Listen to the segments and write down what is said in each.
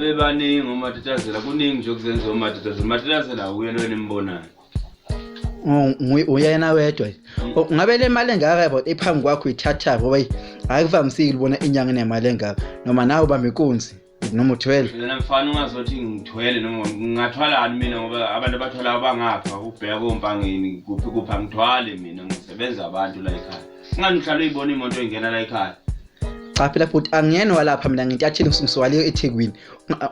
Sebebaningi omatatazela, kuningi nje okuzenza omatatazela. Umatatazela uye lo enimbonayo. Uyena wedwa. Ngabe le mali engaka yabo iphambi kwakho uyithatha ngoba ayikuvamisile ubona inyanga enemali engaka noma nawe ubamba inkunzi noma uthwele. Mina mfana ungazothi ngithwele noma ngingathwalani mina ngoba abantu abathwalayo bangapha ubheka kompangeni kuphi kuphi angithwali mina ngisebenza abantu la ekhaya. Ungani uhlala uyibona imoto ingena la ekhaya. Cha phela futhi angiyena walapha mina ngintatheli ngisuka le eThekwini.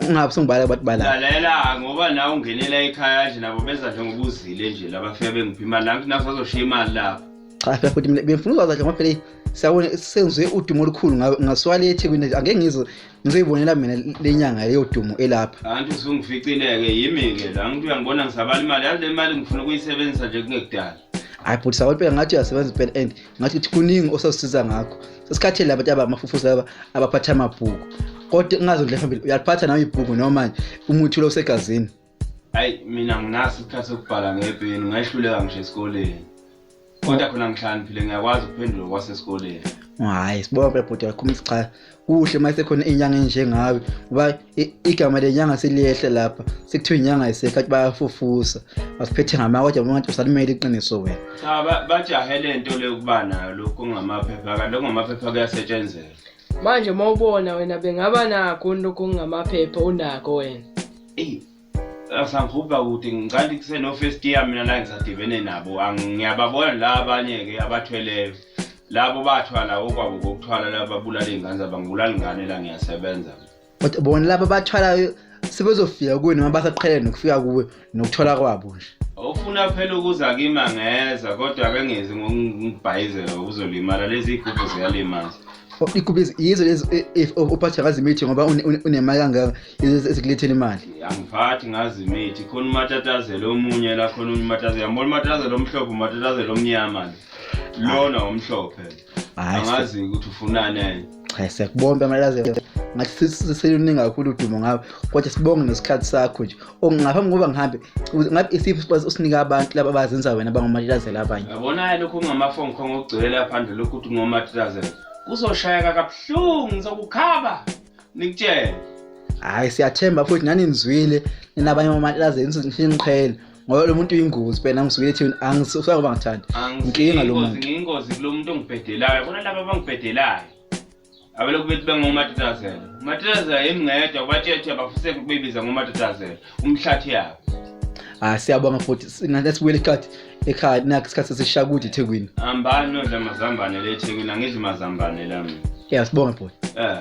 Ungabe usungibala abantu balapha. Lalela ngoba nawe ungenela ekhaya nje nabo benza njengobuzile nje labafika bengipha imali la ngithi nasazoshiya imali lapha. Cha phela futhi mina bengifuna ukwazi kahle ngoba phela siyabona sengizwe udumo olukhulu ngawe ngasuka le eThekwini nje angeke ngizwe ngizoyibonela mina le nyanga leyo dumo elapha. Anti usungificile-ke yimi-ke la ngithi uyangibona ngisabala imali yazi le mali ngifuna ukuyisebenzisa nje kungekudala. Hayi bhuti sawona phela ngathi uyasebenza phela and ngathi ukuthi kuningi osasiza ngakho. Sesikhathele labantu abamafufusa laba abaphatha amabhuku. Kodwa ungazi ndlela phambili uyaliphatha nawe ibhuku noma umuthi lo usegazini. Hayi mina nginaso isikhathi sokubhala ngepeni ngayihluleka ngisho esikoleni. Kodwa khona ngihlakaniphile ngiyakwazi ukuphendula kwasesikoleni. Hayi sibonga phela bhuti kakhulu cha kuhle uma sekhona inyanga enjengawe ngoba igama lenyanga seliyehla lapha sekuthiwa inyanga isekho athi bayafufusa basiphethe ngamanga kodwa ngathi usalimele iqiniso wena. Cha bajahe lento le ukuba nayo lokhu kungamaphepha kanti okungamaphepha kuyasetshenzelwa. Manje uma ubona wena bengaba nakho lokhu okungamaphepha unakho wena. Eyi asangihubha kude ngicela kuseno first year mina la ngisadibene nabo ngiyababona la abanye ke abathweleyo labo bathwala okwabo kokuthwala laba babulala iy'ngane zabo angibulali ingane la ngiyasebenza. Kodwa bona laba abathwalayo sebezofika kuwe noma basaqhelene nokufika kuwe nokuthola kwabo nje. Ufuna phela ukuza kimi angeza kodwa ake ngezi ngokungibhayizela uzolimala lezi iy'gubhu ziyalimaza. Iy'gubhu yizo lezi if uphatha ngazo imithi ngoba unemali kangaka yizo ezikulethela imali. Angiphathi ngazo imithi khona umatatazela omunye la khona umatatazela yambona umatatazela omhlophe umatatazela omnyama lona omhlophe. Angazi ukuthi ufunani enye. Cha siyakubonga amalazelo ngathi seluningi kakhulu udumo ngawe kodwa sibonge nesikhathi sakho nje ongaphambi ngoba ngihambe ngabe isiphi sikwazi usinika abantu laba abazenza wena bangomatatazela abanye. Yabona lokhu kungamafongi khona okugcwele lapha phandle lokhu ukuthi ngomatatazela kuzoshayeka kabuhlungu ngizokukhaba nikutshele. Hayi siyathemba futhi nani nizwile nina abanye omatatazela niqhele ngoba lo muntu uyingozi phela ngisukile ethini angisuka ngoba ngithanda inkinga lo muntu. Ngiyingozi kulo muntu ongibhedelayo yabona laba abangibhedelayo abelokhu bethi bengomatatazela umatatazela yimi ngedwa kubatshela abafuse ukubebiza ngomatatazela umhlathi yabo. Ah siyabonga futhi ngathi sibuyele isikhathi ekhaya nakho isikhathi sesisha kude eThekwini. Hambani nodla amazambane le eThekwini angidli mazambane la mina. Yeah sibonge bhuti. Eh.